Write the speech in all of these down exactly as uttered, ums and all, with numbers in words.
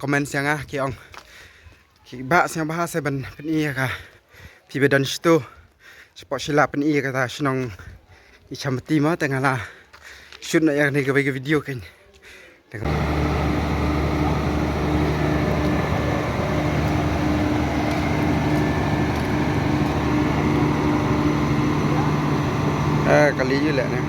comment ïa nga ki ong. Ki ba sngewbha sa ban pyni ïa ka. Phi ba don shatu. Shapoh Shella pyni ïa kata shnong Ichamti mo, te nga la shoot noh ïa kane kawei ka video kein. Eh, kali ju leh ne.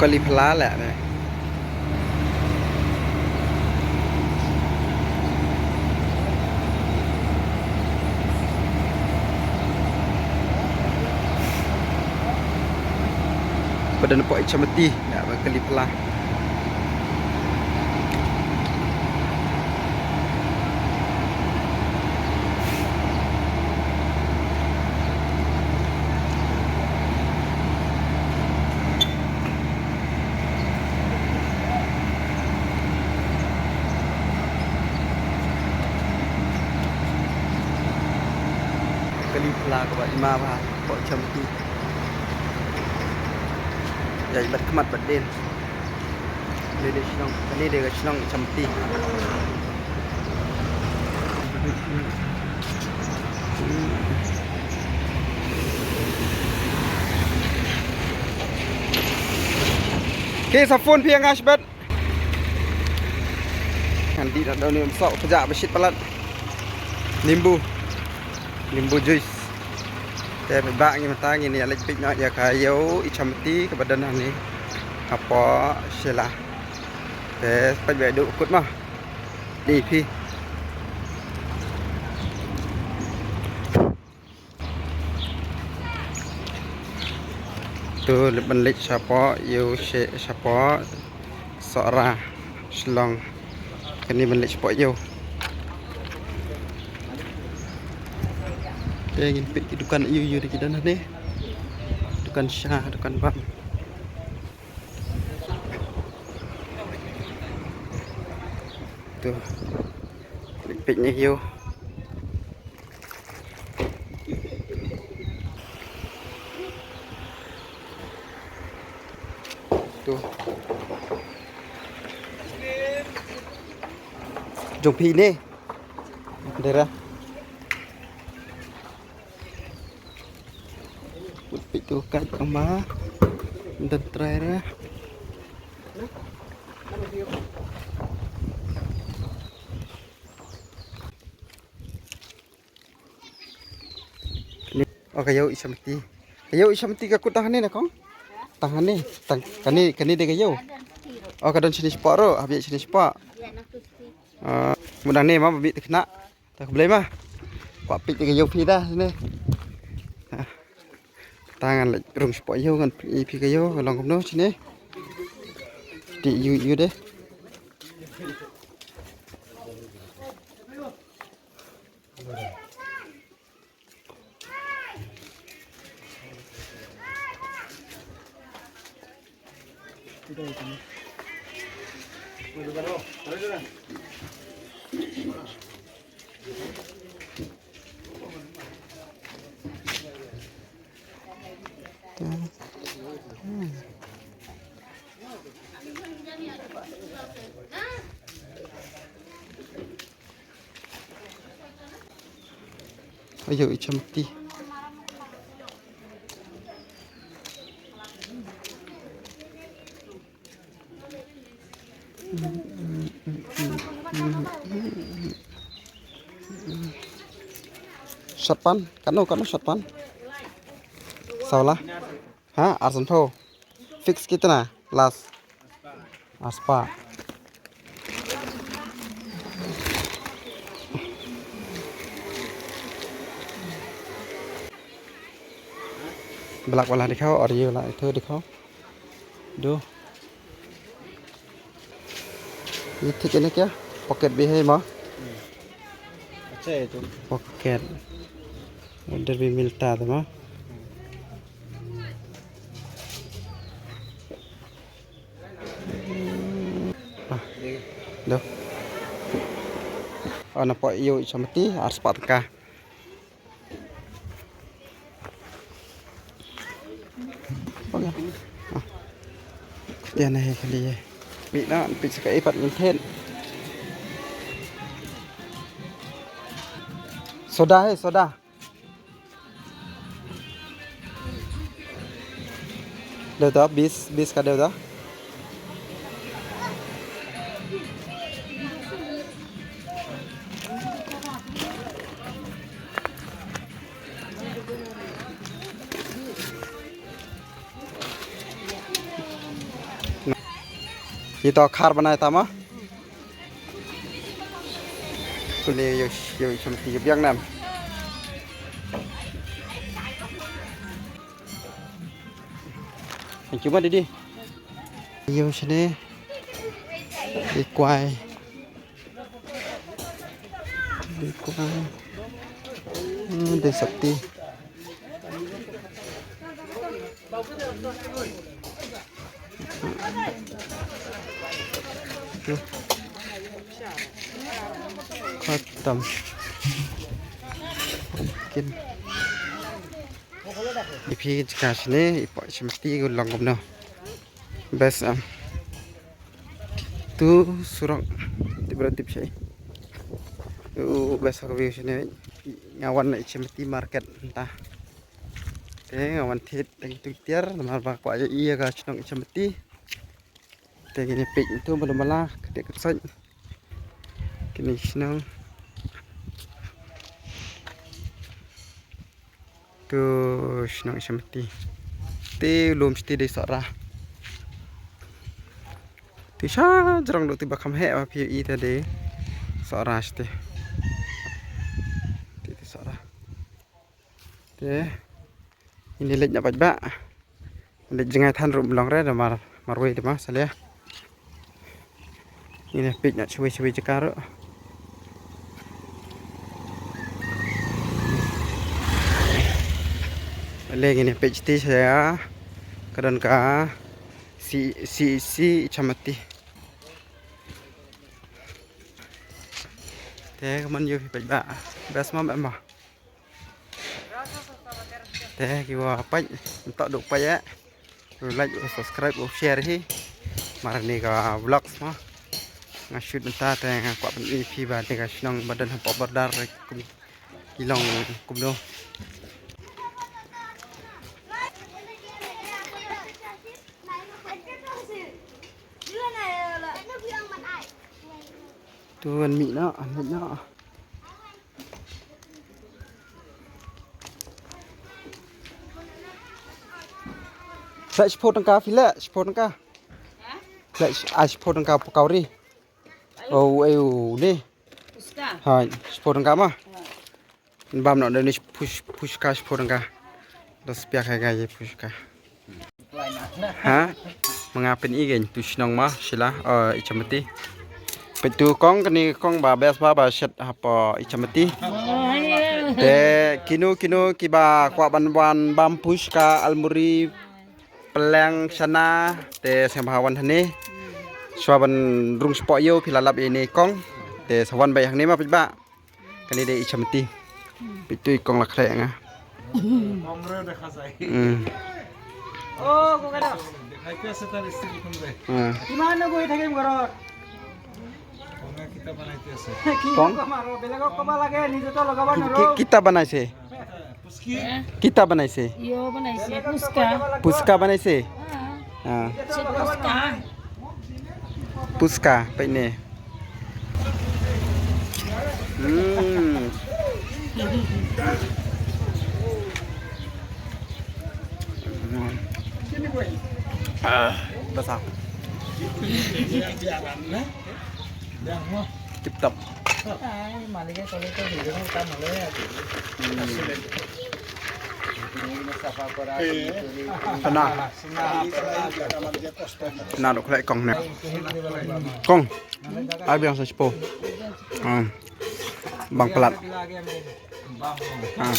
Kali pla leh ne. Ba don hapoh Ichamti, ïa, ba kali pla. Kali pla kaba i ma bha, hapoh Ichamti. Ïa, i bad khmat bad dien. Kane dei shnong, kane dei ka shnong Ichamti. Ki sa phone phi ïa nga shibit. Ngan dih na daw ne ym soh, ka jah ba shit palat. Nimbu. Nimbu juice. Te ba ngi mynta ngin ïa leit peit noh ïa ka ïew Ichamti kaba don hangne hapoh Shella. Te peit ba duh kut ma. Dei phi. Tu leit ban leit shapoh ïew, shapoh Sohra Shillong. Kane ban leit shapoh ïew. Te ngin peit ki dukan ïew ïew dei ki don hangne. Dukan sha, dukan bam. Tu. Leit peit ne ïew. Tu. Jong phi ne. Dera. Peit tu kat ama. Dan trai ra. Ni, oh, ka ïew Ichamti. Ka ïew Ichamti ka kut tang hangne na kong? Tang hangne, tang kane, kane dei ka ïew. Oh, ka don shane shapoh ruh, hap ïaid shane shapoh. Ah, mut nangne ma ba mih te khynnah. Ta khublei ma. Kwah peit ka ïew phi da shane. Ah. Ta ngan leit rung shapoh ïew ngan peit phi ka ïew ka long kumno shane. Te ïew ïew de. Ayo, i chamti. Shot pan, kano, kano shot pan? Saw la? Ha, arsan pho. Fix kitna? Last. Aspa. Black wala dikhao aur ye wala ithu dikhao. Do. Ye thik hai na kya? Pocket bhi hai ma? Acha hai to. Pocket. Udhar bhi milta tha ma? Ah, do. Oh, na poi ïoh i chamti, ar spah tyngka. Oh, ya. Ah. Dia na he khali ye. Pi na, pi sa ka ipat min thet. Soda he, soda. Deu ta, bis, bis ka deu ta. Ito khar banai tama. Kuni yo yo cham ti biang nam. Thank you ma didi. Yo shane. Di kwai. Di kwai. Hmm, di sati. Khatam. Kin. Iphi jaka shane, ipo shmati ko long kumno. Best am. Tu surok tip bra tip shai. U best ka view shane. Nga wan na i chamti market ta. Te nga wan thied tang tu tiar namar ba kwah ïa ka shnong i chamti. Te kine peit tu malu mala kete ka sait. Kine shnong. Tu shnong i chamti. Te lum shti dei Sohra. Te sha jrong dei te ba kham heh ba phi ïohi te dei Sohra shti. Te te Sohra. Te ini leit na paidbah. Leit jngai than ruh mlong re da mar marwei da ma salia. Ini peit na chwe chwe jaka ruh. Le ini peit ti saya. Ka don ka si si si chamati. Te ka man ïoh phi paidbah. Best ma em ma. Te ki wa pait, ntok duk pait eh. Like, subscribe, share hi. Mar ni ka vlogs ma. Nga shoot mynta te nga kwah pyni phi ba ni ka shnong ba don hapoh border kum ki long kumno. Tu an mih na, an mih na. Phleh shiphew tyngka phi leh, shiphew tyngka. Phleh sh-, ai shiphew tyngka pakauri. Oh, eh, oh, ni. Hai, shiphew tyngka ma. Bam no dani push, push cash phone ka. Dos pia ka ga ye push ka. Ha? Manga pyn i gen tu shnong ma shila, eh, i chamati. Petu kong kani kong ba best ba ba shet hapo i chamati. Te kinu kinu ki ba kwah ban wan bam push ka almuri peleng shana te seng ba wan hane. Shwa ban rung spo yo pila lap ini kong. Te sawan ba yang ni ma pit ba. Kani dei i chamti. Pitu i kong la khreh nga. Hmm. Naipia se tar istri kunde. Hmm. Kiman no goi thakim gorot. Konga kita banaite ase. Ki Kong? Koma ro, belegok koma lage, nije to logaba ki-, noro. Ki-, kita banaise. Puski. Kita banaise. Yo banaise, puska. Puska banaise. Ha. Ha. Puska. Puska, peit ne. Hmm. Ah, basah. Tip top. Pynah. Pynah dok khlek kong ne. Kong. Ai biang sa shiphew. Hmm. Bang palat. Ah.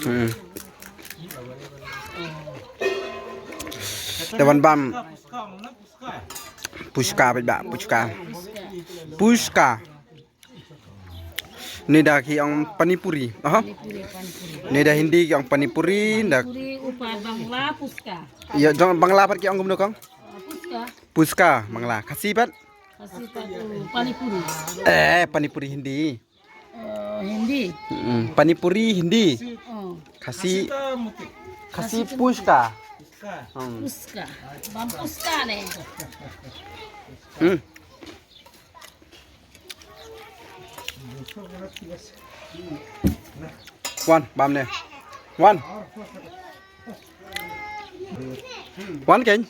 Hmm. Te wan bam. Puchka, peit ba, puchka. Puchka. Ni da ki ong pani puri. Aha. Pani puri, pani puri. Ni da Hindi ki ong pani puri, da. Pani puri, upa Bangla, puska. Ya, jong Bangla pat ki ong kumno kong? Puska. Puska, Bangla. Khasi pat? Khasi pat, uh, pani puri. Eh, pani puri Hindi. Eh, Hindi. Mm, pani puri Hindi. Oh. Khasi. Khasi puchka. Hmm. Puska. Bam puska ne. Hmm. Wan, bam ne. Wan. Wan keiñ.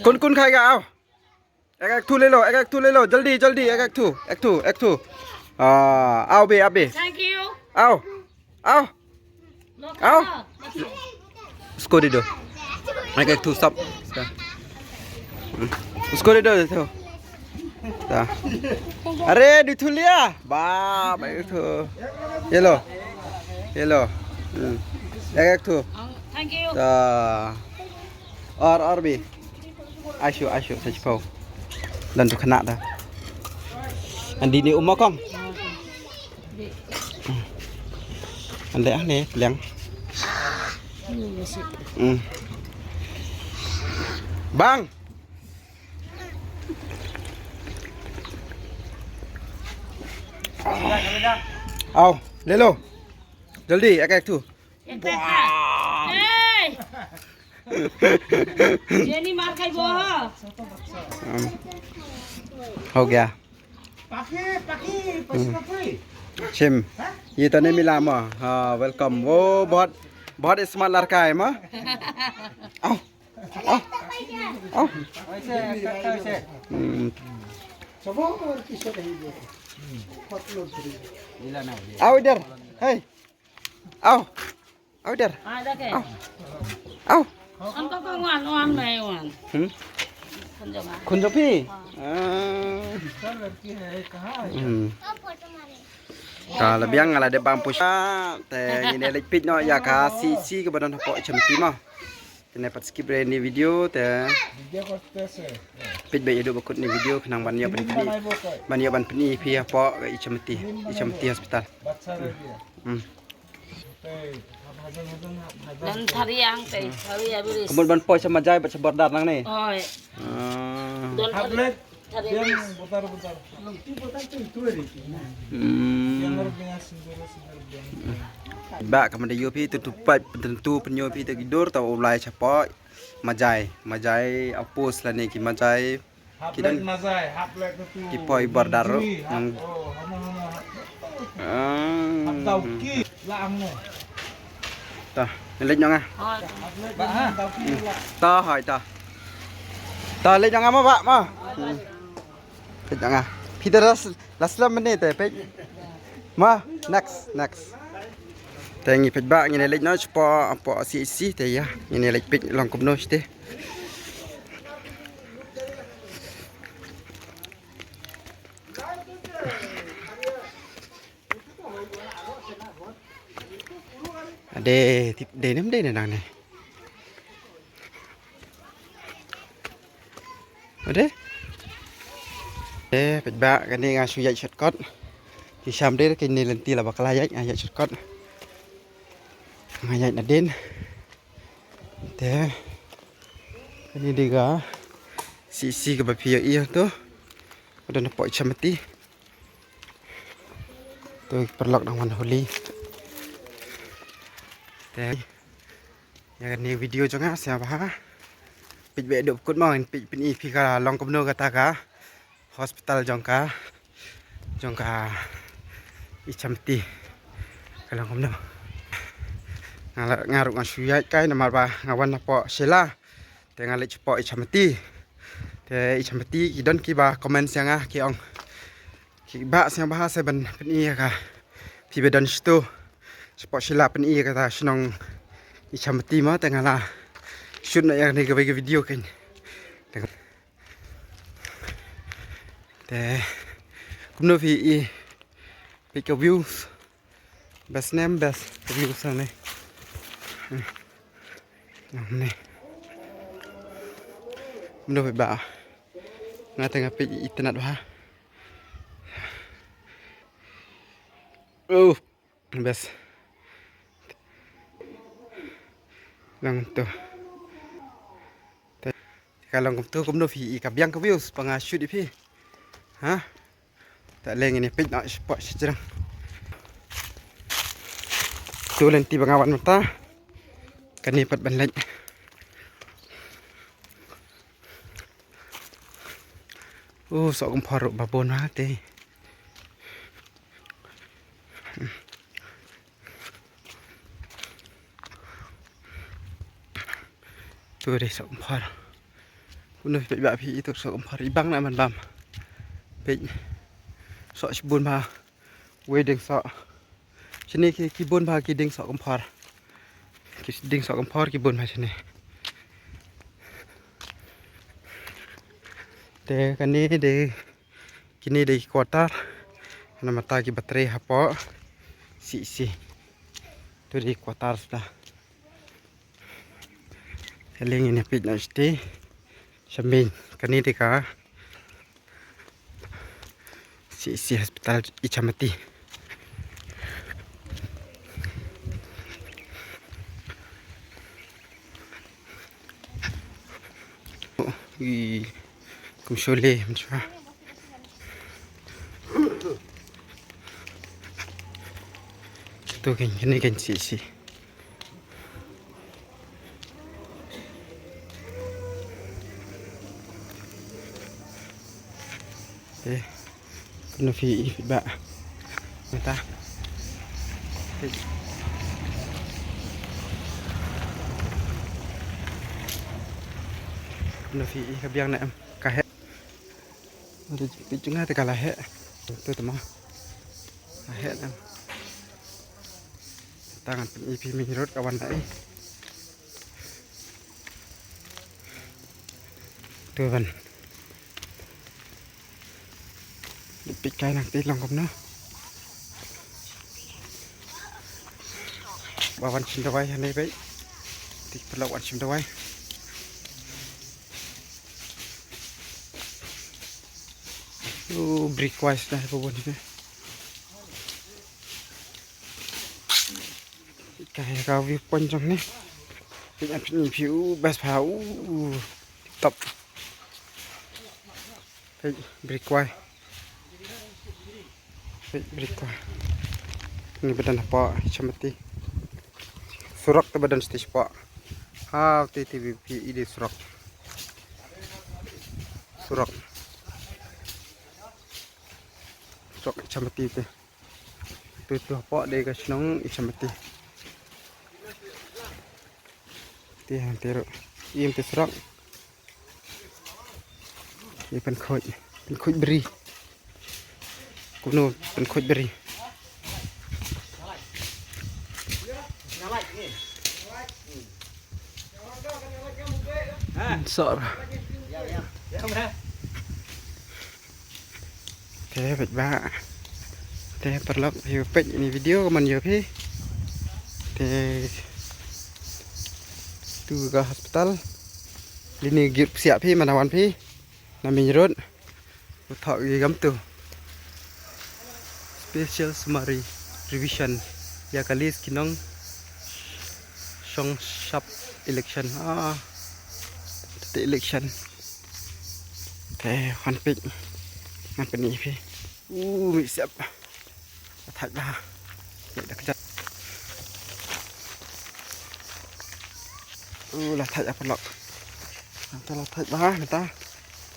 Kun kun khai ga, aw. Ek ek thu le lo, ek ek thu le lo, jaldi jaldi, ek ek thu, ek thu, ek thu. Ah, aw be, aw be. Thank you. Aw. Aw. Aw. Usko de do. Ek ek thu sab. Usko de do, de thu. Are, du thu liya. Ba, ba ek thu. Ye lo. Ye lo. Hmm. Ek ek thu. Thank you. Ar, ar bi. Aishu, aishu, sa chipau. Dan tu kena dah. Andi ni uma kong. Ande ah ne, liang. Hmm. Bang. Aw, le lo. Jaldi, ek ek thu. Hey! Jenny mar khai bo ha. Ho gaya. Shim. Ye to nahi mila mo. Ha, welcome. Wo bahut, bahut smart ladka hai mo. Aw. Aw. Aw. Hmm. Aw, idhar. Hey. Aw. Aw, idhar. Aw. Aw. Hmm? Khun jong phi? Ah. Hmm. Ka la biang nga la dep bam puchka te ngin leit peit noh ïa ka C C kaba don hapoh Chamti mo. Te ne pat skip re ni video te. Peit ba ïa duh ba kut ni video khnang ban ïa ban pyni. Ban ïa ban pyni phi hapoh ka Ichamti, Ichamti hospital. Hmm. Dan thari ang te, thari abis. Kumut ban poi sha Majai bad sha border nangne. Oi. Ah. Don thari. Thari abis. Hmm. Ba ka mada ïoh phi tu tu pat tentu pynïoh phi tu ki dur ta u lai sha poi. Majai, Majai apus lane ki Majai. Ki don ki poi border ruh. Ah. Ta, leit noh nga. Ta, hai ta. Ta, leit noh nga ma ba ma. Hmm. Peit nga. Phi te la slem mynne te peit. Ma, next, next. Te ngi peit ba ngin leit noh shapoh, hapoh C H C te ïa. Ngin leit peit long kumno te. Ade, tip de nem de ne nang ne. Ade. Eh, peit ba kane nga shu ïaid shortcut. Ki sham de kine lynti la bakla ïaid, nga ïaid shortcut. Nga ïaid nadien. Te kane de ka C C kaba phi ïohi to. Ka don hapoh Ichamati. To paralok dang wan holi. Te ïa kane video jong nga sngewbha peit beit haduh kut mo, ngin peit pyni phi ka long kumno kata ka hospital jong ka, jong ka Ichamati ka long kumno. Nga la, nga ruh nga shu ïaid kai namar ba nga wan hapoh Shella. Te nga leit shapoh Ichamati. Te Ichamati ki don kiba comment ïa nga ki ong, ki ba sngewbha sa ban pyni ïa ka, phi ba don shatu shapoh Shella pyni ïa kata shnong Ichamati mo. Te nga la shoot noh ïa kane kawei ka video kane. Te kumno phi i, peit ka views. Best ne em best ka views hangne. Hangne. Kumno phi ba. Nga te nga peit itynnad bha. Oh. Best. Long to. Te ka long kumto, kumno phi i ka biang ka views ba nga shoot ïa phi. Ha? Te lei ngin ïa peit noh shapoh shajrong. To lynti ba nga wan mynta. Kane pat ban leit. Uh, sohkymphor ruh ba bun ha te. To dei sohkymphor. Kumno phi peit ba phi i to sohkymphor, i bang na man bam. Peit. Soh shibun bha. Wei dieng soh. Shane ki, ki bun bha ki dieng sohkymphor. Ki dieng sohkymphor ki bun bha shane. Te kane dei, kine dei ki quarter. Namar ta kiba trei hapoh C C. To dei quarter shuh. Te lei ngin ïa peit noh shatei. Sha main kane dei ka C C hospital Ichamati. I kum shu leh mynshuwa. To kane, kane kane C C. Eh, kumno phi i ba. Mynta. Kumno phi i, ka biang ne em, ka heh. Peit jong nga te ka la heh. To te ma. Ka heh ne em. Tang pyn-i phi main road ka wan na i. To ban. Peit kai nangta long kumno. Ba wan shim dawai hangne peit. Te paralok wan shim dawai. Oh, brick wise na ba bun ne. Ka, ka view point jong ne. Peit, peit, peit, uh, best bha, uh, tip top. Peit, brick wise. Peit, brick wise. Ni ba don hapoh Ichamati. Surok te ba don shatei shapoh. Ha, te te phi i dei surok. Surok. Surok Ichamati te. To, to hapoh dei ka shnong Ichamati. Te hangtei ruh. Ïa te surok. Ïa pynkhuid, pynkhuid bri. Kumno pynkhuid bri. Sor. Te peit ba. Te paralok phi peit ïa kane video kumno ïoh phi. Te to ka hospital. Lini git psiah phi mana wan phi. Na main road. U thok ïa kam tu. Special summary revision ïa ka list ki nong shong shap election. Ah, te election. Te khan pik. Ngan pyni phi. U mi sep. La thait bha. Ïa da kjat. U la thait a paralok. Nangta la thait bha nangta.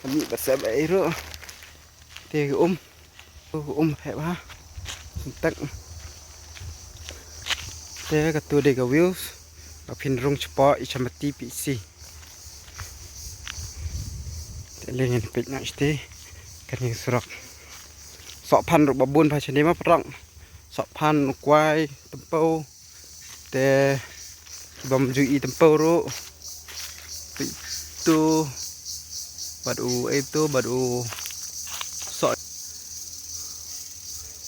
Kami ba sep ei ruh. Te ka um. Ka um heh bha. Syntek. Te katu dei ka views. Ka phin rung chapoh i chamati pi si. Te leng ngan peit na iste. Kane surok. Soh phan ruh ba bun bha shane ma paralok. Soh phan u kwai tympew. Te bam ju i tympew ruh. Peit tu. Bad u ei tu bad u soh.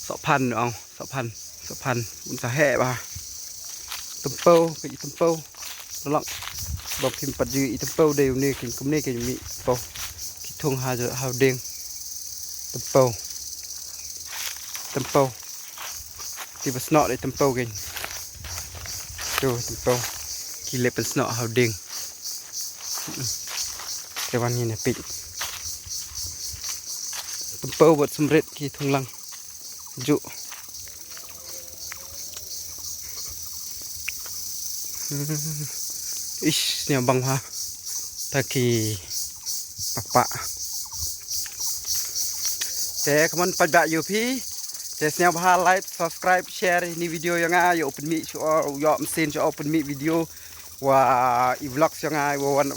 Soh phan ong. Soh phan, soh phan, un sa heh bha. Tympew, ka i tympew. Lok. Ba phim pat ju i tympew dei une kin kumne kin mi tympew. Ki thung ha ha ding. Tympew. Tympew. Ki ba snoh dei tympew kin. Tu tympew. Ki lep snoh ha ding. Te wan ni na pit. Tympew bad sumrit ki thung lang. Ju. Ish, sniaw bang ha. Ta ki pakpak. Te kmon pat ba yu phi. Te sniaw bha like, subscribe, share ni video ïa nga, ïa open mi shu ïa mesin shu open mi video. Wa i vlog ïa nga wa wan